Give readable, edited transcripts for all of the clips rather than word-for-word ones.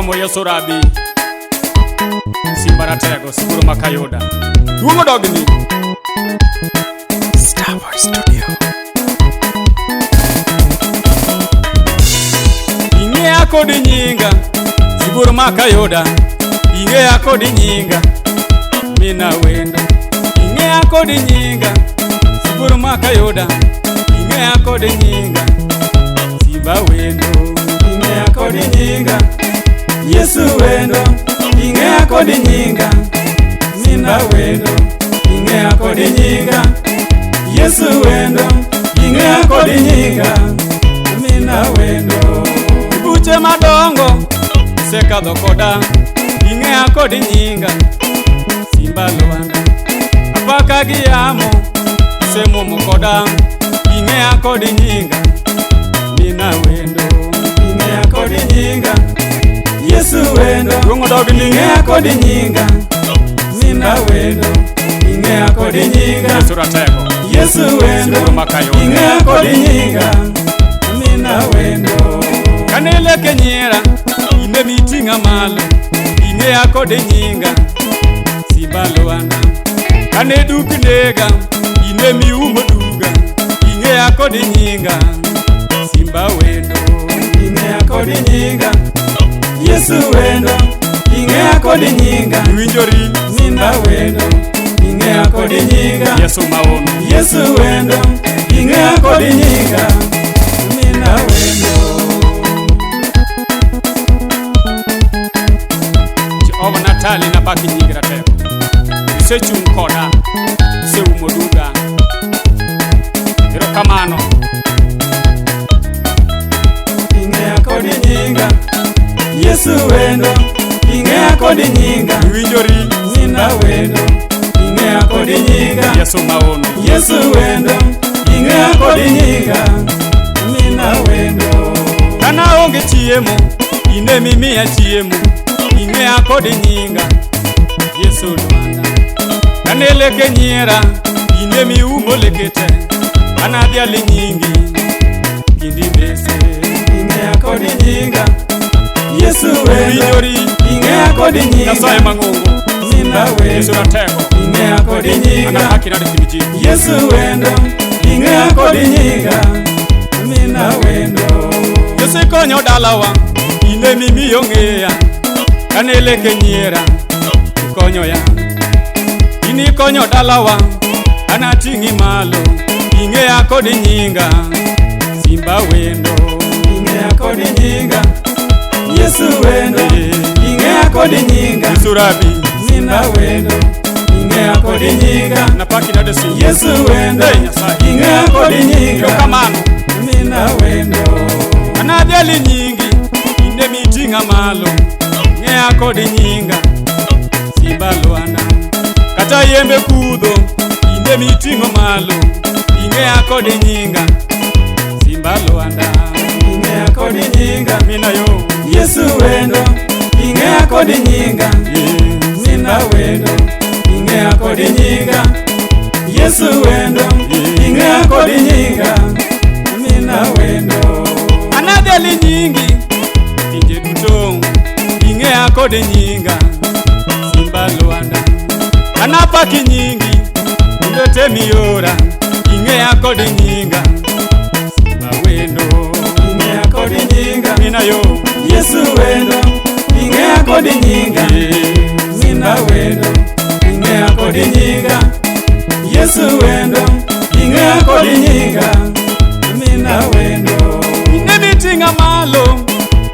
Oromo Yesu Rabi. Simba ratego, sikuru makayuda. Duong' odogni. Starboy Studio. Ing'eya kod nyinga, sibur makayuda. Ing'eya kod nyinga, mina wendo. Ing'eya kod nyinga, sibur makayuda. Ing'eya kod nyinga, simba wendo. Ing'eya kod nyinga, Yesu wendo. Ing'eya kod nyinga, Simba wendo. Ing'eya kod nyinga, Yesu wendo. Ing'eya kod nyinga, mina wendo. Buche madongo isekadho koda, ing'eya kod nyinga, simba lwanda. Apaka gi yamo isemuomo koda, ing'eya kod nyinga, mina wendo. Ing'eya kod nyinga, Yesu wendo. Duong' odogni. Ing'eya kod nyinga, Simba wendo. Ing'eya kod nyinga, Yesu ratego. Yesu wendo. Siburu makayuda. Ing'eya kod nyinga, mina wendo. Kane leke nyiera, in ema iting'a malo, ing'eya kod nyinga, simba lwanda. Kane duk nega, in ema iumo duga, ing'eya kod nyinga, simba wendo. Ing'eya kod nyinga, Yesu wendo. Ing'eya kod nyinga, Iwinjori, Simba wendo. Ing'eya kod nyinga, Yesu maono. Yesu wendo. Ing'eya kod nyinga, mina wendo. Jehova Natali napaki nyingi ratego. Isechung' koda, iseumo duga. Erokamano. Ing'eya kod nyinga, Yesu wendo. Ing'eya kod nyinga, Iwinjori, Simba wendo. Ing'eya kod nyinga, Yesu maono. Yesu wendo. Ing'eya kod nyinga, mina wendo. Kana aonge chiemo, in ema imiya chiemo, ing'eya kod nyinga, Yesu lwanda. Kane leke nyiera, in ema iumo leke te, anadhial nyingi, kindi mbese. Ing'eya kod nyinga, Yesu wendo. Iwinjori, Ing'eya kod nyinga, Nyasaye mang'ongo, Simba Yesu wendo. ratego, Ing'eya kod nyinga, anapaki nade simiji. Yesu wendo. Ing'eya kod nyinga, mina wendo. Yesu ikonyo dalawa, in ema imiyo ng'eya, kane leke nyiera, ikonyoya. In ikonyo dalawa, anating'i malo, ing'eya kod nyinga, simba wendo. Ing'eya kod nyinga, Yesu wendo. Ing'eya kod nyinga, Yesu Rabi, Simba wendo. Ing'eya kod nyinga, napaki nade simba. Yesu wendo. Ei, Nyasaye. Ing'eya kod nyinga, Erokamano. mina wendo. Anadhiali nyingi, in ema iting'a malo, ing'eya kod nyinga, simba lwanda. Kata yembe kudho, in ema iting'o malo, ing'eya kod nyinga, simba lwanda. Ing'eya kod nyinga, Mina yo, Yesu wendo. Ing'eya kod nyinga, Simba wendo. Ing'eya kod nyinga, Yesu wendo. Ing'eya kod nyinga, mina wendo. Anadhiali nyingi, pinje duto, ing'eya kod nyinga, simba lwanda. Anapaki nyingi, kuonde te miora, ing'eya kod nyinga, simba wendo. Ing'eya kod nyinga, Mina yo, Yesu wendo. Ing'eya kod nyinga, Simba wendo. Ing'eya kod nyinga, Yesu wendo. Ing'eya kod nyinga, mina wendo. In ema iting'a malo,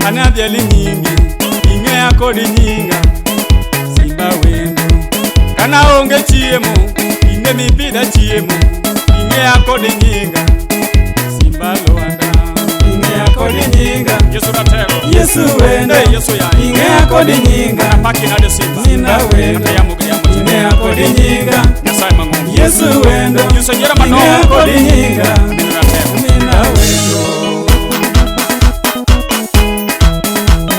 anadhiali nyingi, ing'eya kod nyinga, simba wendo. Kana aonge chiemo, in ema ipidha chiemo, ing'eya kod nyinga, simba lwanda. Ing'eya kod nyinga, Yesu ratego, Yesu wendo. Ei, Yesu yaye, Ing'eya kod nyinga, anapaki nade simba, Simba wendo. kata yamo gi yamo te. Ing'eya kod nyinga, Nyasaye mang'ongo, Yesu wendo. Nyiso nyiera manok, Ing'eya kod nyinga, Amina ratego. mina wendo.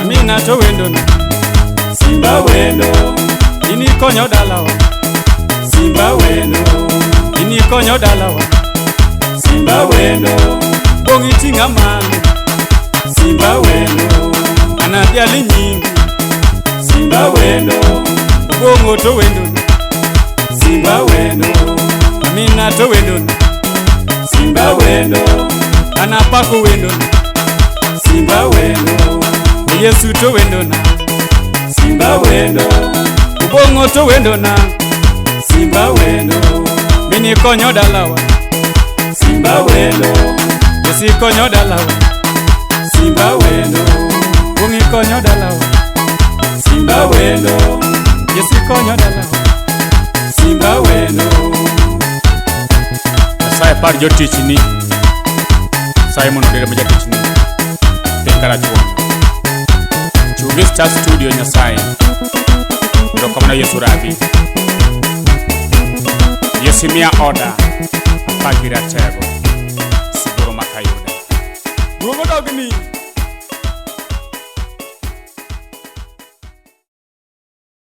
Amina to wendona, Simba wendo, in ikonyo dalawa, Simba wendo, in ikonyo dalawa, Simba wendo, bong' iting'a malo, Simba wendo, anadhiali nyingi. Simba wendo. Obong'o to wendona. Simba wendo. Amina to wendona. Simba wendo. Anapako wendona. Simba wendo. Yesu to wendona. Simba wendo. Obong'o to wendona. Simba wendo. Mini konyo dalawa. Simba wendo. Jesi konyo dalawa. Simba wendo. Bong'i konyo dalawa. Simba wendo. Jesi konyo dalawa. Simba wendo. Nyasaye par jotichni. Simon Odere ma jatichni. Piny Karachuonyo. Chungi Star Studio Nyasaye. Erokamano Yesu Rabi. Yesu miya oda. Apaki ratego. Siguro makayuda. Duogo dogni.